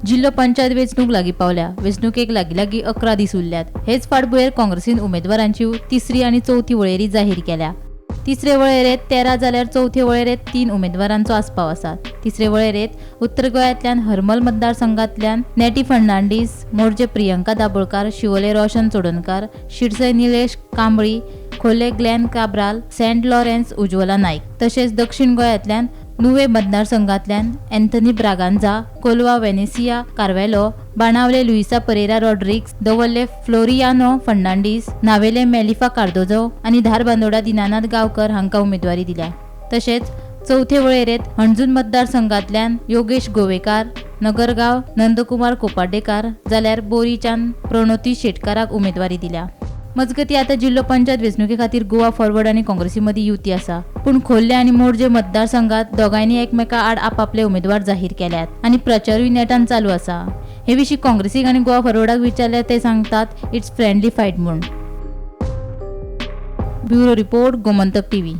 जिल्लो पंचायत वेंचणूक लागीं पावल्या. वेंचणुकेक लागीं लागीं 11 दीस उरल्यात. हेच फाटभुंयेर काँग्रेसीन उमेदवारांची तिसरी आनी चवथी वळेरी जाहीर केल्या. तिसरे वळेरेंत 13 जाल्यार चवथे वळेरेंत 3 उमेदवारांचो आस्पाव आसा. तिसरे वळेरेंत उत्तर गोंयांतल्यान हरमल मतदारसंघांतल्यान नेटी फर्नांडीस, मोरजे प्रियंका दाबोळकार, शिवोले रोशन चोडणकार, शिरसय निलेश कांबळी, खोर्ले ग्लॅन काब्राल, सेंट लॉरेन्स उज्वला नायक. तशेंच दक्षिण गोंयांतल्यान नुवे मतदारसंघांतल्यान अँथनी ब्रागांझा, कोलवा वेनेसिया कार्वेलो, बाणावले लुईसा परेरा रॉड्रिग्स, दवर्ले फ्लोरियानो फर्नांडीस, नावेले मेलिफा कार्दोजो आनी धारबांदोडा दिनानाथ गांवकर हांकां उमेदवारी दिल्या. तशेंच चवथे वळेरेंत हणजूण मतदारसंघांतल्यान योगेश गोवेकार, नगरगांव नंदकुमार कोपार्डेकार जाल्यार बोरीच्यान प्रणोती शेटकाराक उमेदवारी दिल्या. मजगतीं आतां जिल्लो पंचायत वेंचणुके खातीर गोवा फॉरवर्ड आनी काँग्रेसी मदीं युती आसा. पूण खोर्ले आनी मोरजे मतदारसंघात दोगांयनी एकमेका आड आपापले उमेदवार जाहीर केल्यात आनी प्रचारूय नेटान चालू आसा. हे विशीं काँग्रेसीक आनी गोवा फॉरवर्डाक विचारल्यार ते सांगतात it's friendly fight म्हूण. Bureau report, Gomantak TV.